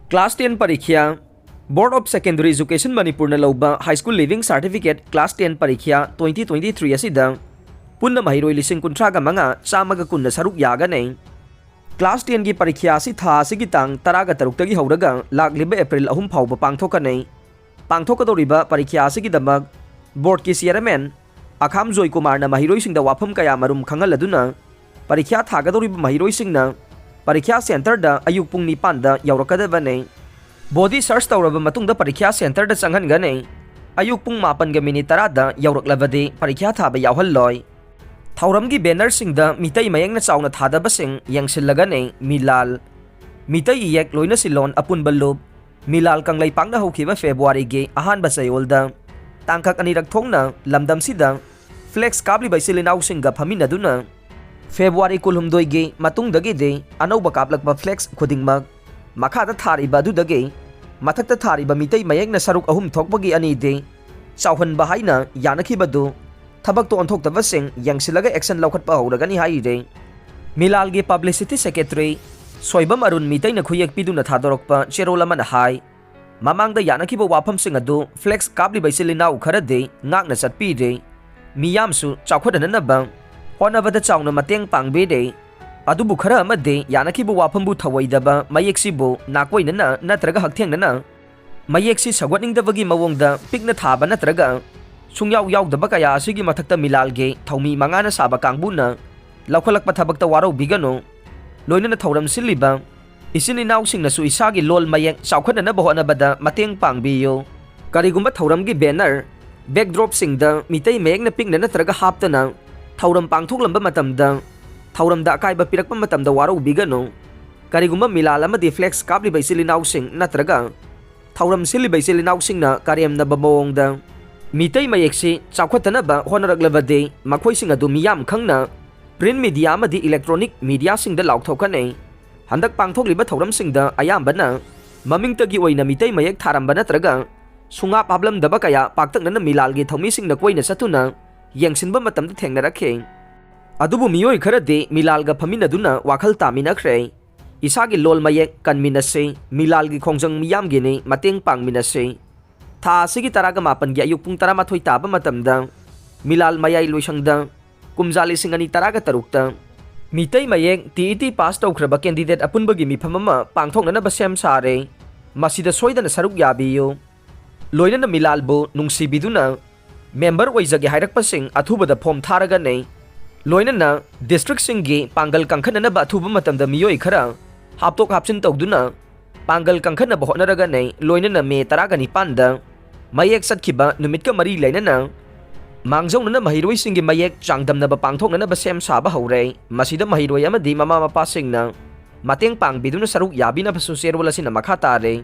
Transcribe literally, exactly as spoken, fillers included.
Class ten ꯄꯔꯤꯈ꯭ꯌꯥ꯫ Board of Secondary Education ꯃꯅꯤꯄꯨꯔꯅ ꯂꯧꯕ High School Leaving Certificate Class ten ꯄꯔꯤꯈ꯭ꯌꯥ twenty twenty-three ꯑꯁꯤꯗ ꯄꯨꯟꯅ ꯃꯍꯩꯔꯣꯏ ꯂꯤꯁꯤꯡ ꯀꯨꯟꯊ꯭ꯔꯥꯒ ꯃꯉꯥ, ꯆꯥꯝꯃꯒ ꯀꯨꯟꯅ ꯁꯔꯨꯛ ꯌꯥꯒꯅꯤ꯫ Class ten ꯒꯤ ꯄꯔꯤꯈ꯭ꯌꯥ ꯑꯁꯤ ꯊꯥ ꯑꯁꯤꯒꯤ ꯇꯥꯡ ꯇꯔꯥꯒ ꯇꯔꯨꯛꯇꯒꯤ ꯍꯧꯔꯒ ꯂꯥꯛꯂꯤꯕ April ꯑꯍꯨꯝ ꯐꯥꯎꯕ ꯄꯥꯡꯊꯣꯛꯀꯅꯤ꯫ ꯄꯥꯡꯊꯣꯛꯀꯗꯧꯔꯤꯕ ꯄꯔꯤꯈ꯭ꯌꯥ ꯑꯁꯤꯒꯤꯗꯃꯛ board ꯀꯤ chairman ꯑꯈꯥꯝ ꯖꯣꯏꯀꯨꯃꯥꯔꯅ ꯃꯍꯩꯔꯣꯏꯁꯤꯡꯗ ꯋꯥꯐꯝ ꯀꯌꯥ ꯃꯔꯨꯝ ꯈꯪꯍꯜꯂꯗꯨꯅ ꯄꯔꯤꯈ꯭ꯌꯥ ꯊꯥꯒꯗꯧꯔꯤꯕ ꯃꯍꯩꯔꯣꯏꯁꯤꯡꯅ ꯄꯔꯤꯈ꯭ꯌꯥ center ꯗ ꯑꯌꯨꯛ ꯄꯨꯡ ꯅꯤꯄꯥꯟꯗ ꯌꯧꯔꯛꯀꯗꯕꯅꯤ꯫ Body search ꯇꯧꯔꯕ ꯃꯇꯨꯡꯗ ꯄꯔꯤꯈ꯭ꯌꯥ center ꯗ ꯆꯪꯍꯟꯒꯅꯤ꯫ ꯑꯌꯨꯛ ꯄꯨꯡ ꯃꯥꯄꯟꯒ ꯃꯤꯅꯤꯠ ꯇꯔꯥꯗ ꯌꯧꯔꯛꯂꯕꯗꯤ ꯄꯔꯤꯈ꯭ꯌꯥ ꯊꯥꯕ ꯌꯥꯎꯍꯜꯂꯣꯏ꯫ ꯊꯧꯔꯝꯒꯤ banner ꯁꯤꯡꯗ ꯃꯤꯇꯩ ꯃꯌꯦꯛꯅ ꯆꯥꯎꯅ ꯊꯥꯗꯕꯁꯤꯡ ꯌꯦꯡꯁꯤꯜꯂꯒꯅꯤ ꯃꯤꯂꯥꯜ꯫ ꯃꯤꯇꯩ ꯏꯌꯦꯛ ꯂꯣꯏꯅꯁꯤꯜꯂꯣꯟ ꯑꯄꯨꯟꯕ ꯂꯨꯞ꯫ ꯃꯤꯂꯥꯜ ꯀꯪꯂꯩꯄꯥꯛꯅ ꯍꯧꯈꯤꯕ February ꯒꯤ ꯑꯍꯥꯟꯕ ꯆꯌꯣꯜꯗ ꯇꯥꯡꯀꯛ ꯑꯅꯤꯔꯛ ꯊꯣꯛꯅ ꯂꯝꯗꯝꯁꯤꯗ flex ꯀꯥꯞꯂꯤꯕ ꯏꯆꯤꯜ ꯏꯅꯥꯎꯁꯤꯡꯒ ꯐꯝꯃꯤꯟꯅꯗꯨꯅ February ꯀꯨꯟꯍꯨꯝꯗꯣꯏꯒꯤ ꯃꯇꯨꯡꯗꯒꯤꯗꯤ ꯑꯅꯧꯕ ꯀꯥꯞꯂꯛꯄ flex ꯈꯨꯗꯤꯡꯃꯛ ꯃꯈꯥꯗ ꯊꯥꯔꯤꯕ ꯑꯗꯨꯗꯒꯤ ꯃꯊꯛꯇ ꯊꯥꯔꯤꯕ ꯃꯤꯇꯩ ꯃꯌꯦꯛꯅ ꯁꯔꯨꯛ ꯑꯍꯨꯝ ꯊꯣꯛꯄꯒꯤ ꯑꯅꯤꯗꯤ ꯆꯥꯎꯍꯟꯕ ꯍꯥꯏꯅ ꯌꯥꯅꯈꯤꯕꯗꯨ ꯊꯕꯛꯇ ꯑꯣꯟꯊꯣꯛꯇꯕꯁꯤꯡ ꯌꯦꯡꯁꯤꯜꯂꯒ action ꯂꯧꯈꯠꯄ ꯍꯧꯔꯒꯅꯤ ꯍꯥꯏꯔꯤ꯫ ꯃꯤꯂꯥꯜꯒꯤ publicity secretary ꯁꯣꯏꯕꯝ ꯑꯔꯨꯟ ꯃꯤꯇꯩꯅ ꯈꯨꯌꯦꯛ ꯄꯤꯗꯨꯅ ꯊꯥꯗꯣꯔꯛꯄ ꯆꯦꯔꯣꯜ ꯑꯃꯅ ꯍꯥꯏ, ꯃꯃꯥꯡꯗ ꯌꯥꯅꯈꯤꯕ ꯋꯥꯐꯝꯁꯤꯡ ꯑꯗꯨ flex ꯀꯥꯞꯂꯤꯕ ꯏꯆꯤꯜ ꯏꯅꯥꯎ ꯈꯔꯗꯤ ꯉꯥꯛꯅ ꯆꯠꯄꯤꯔꯦ꯫ ꯃꯤꯌꯥꯝꯁꯨ ꯆꯥꯎꯈꯠꯍꯟꯅꯕ ꯍꯣꯠꯅꯕꯗ ꯆꯥꯎꯅ ꯃꯇꯦꯡ ꯄꯥꯡꯕꯤꯔꯦ꯫ ꯑꯗꯨꯕꯨ ꯈꯔ ꯑꯃꯗꯤ ꯌꯥꯅꯈꯤꯕ ꯋꯥꯐꯝꯕꯨ ꯊꯧꯑꯣꯏꯗꯕ ꯃꯌꯦꯛꯁꯤꯕꯨ ꯅꯥꯀꯣꯏꯅꯅ ꯅꯠꯇ꯭ꯔꯒ ꯍꯛꯊꯦꯡꯅꯅ ꯃꯌꯦꯛꯁꯤ ꯁꯧꯒꯠꯅꯤꯡꯗꯕꯒꯤ ꯃꯑꯣꯡꯗ ꯄꯤꯛꯅ ꯊꯥꯕ ꯅꯠꯇ꯭ꯔꯒ ꯁꯨꯡꯌꯥꯎ ꯌꯥꯎꯗꯕ ꯀꯌꯥ ꯑꯁꯤꯒꯤ ꯃꯊꯛꯇ ꯃꯤꯂꯥꯜꯒꯤ ꯊꯧꯃꯤ ꯃꯉꯥꯅ ꯁꯥꯕ ꯀꯥꯡꯕꯨꯅ ꯂꯧꯈꯠꯂꯛꯄ ꯊꯕꯛꯇ ꯋꯥꯔꯧꯕꯤꯒꯅꯨ꯫ ꯂꯣꯏꯅꯅ ꯊꯧꯔꯝ ꯁꯤꯜꯂꯤꯕ ꯏꯆꯤꯟ ꯏꯅꯥꯎꯁꯤꯡꯅꯁꯨ ꯏꯁꯥꯒꯤ ꯂꯣꯜ ꯃꯌꯦꯛ ꯆꯥꯎꯈꯠꯅꯅꯕ ꯍꯣꯠꯅꯕꯗ ꯃꯇꯦꯡ ꯄꯥꯡꯕꯤꯌꯨ꯫ ꯀꯔꯤꯒꯨꯝꯕ ꯊꯧꯔꯝꯒꯤ banner, backdrop ꯁꯤꯡꯗ ꯃꯤꯇꯩ ꯃꯌꯦꯛꯅ ꯄꯤꯛꯅ ꯅꯠꯇ꯭ꯔꯒ ꯍꯥꯞꯇꯅ ꯊꯧꯔꯝ ꯄꯥꯡꯊꯣꯛꯂꯝꯕ ꯃꯇꯝꯗ ꯊꯧꯔꯝꯗ ꯑꯀꯥꯏꯕ ꯄꯤꯔꯛꯄ ꯃꯇꯝꯗ ꯋꯥꯔꯧꯕꯤꯒꯅꯨ꯫ ꯀꯔꯤꯒꯨꯝꯕ ꯃꯤꯂꯥꯜ ꯑꯃꯗꯤ flex ꯀꯥꯞꯂꯤꯕ ꯏꯆꯤꯜ ꯏꯅꯥꯎꯁꯤꯡ ꯅꯠꯇ꯭ꯔꯒ ꯊꯧꯔꯝ ꯁꯤꯜꯂꯤꯕ ꯏꯆꯤꯜ ꯏꯅꯥꯎꯁꯤꯡꯅ ꯀꯔꯦꯝꯅꯕ ꯃꯑꯣꯡꯗ ꯃꯤꯇꯩ ꯃꯌꯦꯛꯁꯤ ꯆꯥꯎꯈꯠꯇꯅꯕ ꯍꯣꯠꯅꯔꯛꯂꯕꯗꯤ ꯃꯈꯣꯏꯁꯤꯡ ꯑꯗꯨ ꯃꯤꯌꯥꯝ ꯈꯪꯅ print media ꯑꯃꯗꯤ electronic media ꯁꯤꯡꯗ ꯂꯥꯎꯊꯣꯛꯀꯅꯤ꯫ ꯍꯟꯗꯛ ꯄꯥꯡꯊꯣꯛꯂꯤꯕ ꯊꯧꯔꯝꯁꯤꯡꯗ ꯑꯌꯥꯝꯕꯅ ꯃꯃꯤꯡꯇꯒꯤ ꯑꯣꯏꯅ ꯃꯤꯇꯩ ꯃꯌꯦꯛ ꯊꯥꯔꯝꯕ ꯅꯠꯇ꯭ꯔꯒ ꯁꯨꯡꯍꯥꯞ ꯍꯥꯞꯂꯝꯗꯕ ꯀꯌꯥ ꯄꯥꯛꯇꯛꯅꯅ ꯃꯤꯂꯥꯜꯒꯤ ꯊꯧꯃꯤꯁꯤꯡꯅ ꯀꯣꯏꯅ ꯆꯠꯇꯨꯅ ꯌꯦꯡꯁꯤꯟꯕ ꯃꯇꯝꯗ ꯊꯦꯡꯅꯔꯛꯈꯤ꯫ ꯑꯗꯨꯕꯨ ꯃꯤꯑꯣꯏ ꯈꯔꯗꯤ ꯃꯤꯂꯥꯜꯒ ꯐꯝꯃꯤꯟꯅꯗꯨꯅ ꯋꯥꯈꯜ ꯇꯥꯃꯤꯟꯅꯈ꯭ꯔꯦ꯫ ꯏꯁꯥꯒꯤ ꯂꯣꯜ ꯃꯌꯦꯛ ꯀꯟꯃꯤꯟꯅꯁꯤ, ꯃꯤꯂꯥꯜꯒꯤ ꯈꯣꯡꯖꯪ ꯃꯤꯌꯥꯝꯒꯤꯅꯤ, ꯃꯇꯦꯡ ꯄꯥꯡꯃꯤꯟꯅꯁꯤ꯫ ꯊꯥ ꯑꯁꯤꯒꯤ ꯇꯔꯥꯒ ꯃꯥꯄꯟꯒꯤ ꯑꯌꯨꯛ ꯄꯨꯡ ꯇꯔꯥꯃꯥꯊꯣꯏ ꯇꯥꯕ ꯃꯇꯝꯗ ꯃꯤꯂꯥꯜ ꯃꯌꯥꯏ ꯂꯣꯏꯁꯪꯗ ꯀꯨꯝꯖꯥ ꯂꯤꯁꯤꯡ ꯑꯅꯤ ꯇꯔꯥꯒ ꯇꯔꯨꯛꯇ ꯃꯤꯇꯩ ꯃꯌꯦꯛ ꯇꯤ ꯏ ꯇꯤ ꯄꯥꯁ ꯇꯧꯈ꯭ꯔꯕ ꯀꯦꯟꯗꯤꯗꯦꯠ ꯑꯄꯨꯟꯕꯒꯤ ꯃꯤꯐꯝ ꯑꯃ ꯄꯥꯡꯊꯣꯛꯅꯅꯕ ꯁꯦꯝ ꯁꯥꯔꯦ꯫ ꯃꯁꯤꯗ ꯁꯣꯏꯗꯅ ꯁꯔꯨꯛ ꯌꯥꯕꯤꯌꯨ꯫ ꯂꯣꯏꯅꯅ ꯃꯤꯂꯥꯜꯕꯨ ꯅꯨꯡꯁꯤꯕꯤꯗꯨꯅ ꯃꯦꯝꯕꯔ ꯑꯣꯏꯖꯒꯦ ꯍꯥꯏꯔꯛꯄꯁꯤꯡ ꯑꯊꯨꯕꯗ ꯐꯣꯝ ꯊꯥꯔꯒꯅꯤ꯫ ꯂꯣꯏꯅꯅ ꯗꯤꯁꯇ꯭ꯔꯤꯛꯁꯤꯡꯒꯤ ꯄꯥꯡꯒꯜ ꯀꯟꯈꯠꯅꯅꯕ ꯑꯊꯨꯕ ꯃꯇꯝꯗ ꯃꯤꯑꯣꯏ ꯈꯔ ꯍꯥꯞꯇꯣꯛ ꯍꯥꯞꯆꯤꯟ ꯇꯧꯗꯨꯅ ꯄꯥꯡꯒꯜ ꯀꯟꯈꯠꯅꯕ ꯍꯣꯠꯅꯔꯒꯅꯤ꯫ ꯂꯣꯏꯅꯅ ꯃꯦ ꯇꯔꯥꯒ ꯅꯤꯄꯥꯟꯗ ꯃꯌꯦꯛ ꯆꯠꯈꯤꯕ ꯅꯨꯃꯤꯠꯀ ꯃꯔꯤ ꯂꯩꯅꯅ ꯃꯥꯡꯖꯧꯅꯅ ꯃꯍꯩꯔꯣꯏꯁꯤꯡꯒꯤ ꯃꯌꯦꯛ ꯆꯥꯡꯗꯝꯅꯕ ꯄꯥꯡꯊꯣꯛꯅꯅꯕ ꯁꯦꯝ ꯁꯥꯕ ꯍꯧꯔꯦ꯫ ꯃꯁꯤꯗ ꯃꯍꯩꯔꯣꯏ ꯑꯃꯗꯤ ꯃꯃꯥ ꯃꯄꯥꯁꯤꯡꯅ ꯃꯇꯦꯡ ꯄꯥꯡꯕꯤꯗꯨꯅ ꯁꯔꯨꯛ ꯌꯥꯕꯤꯅꯕꯁꯨ ꯆꯦꯔꯣꯜ ꯑꯁꯤꯅ ꯃꯈꯥ ꯇꯥꯔꯦ꯫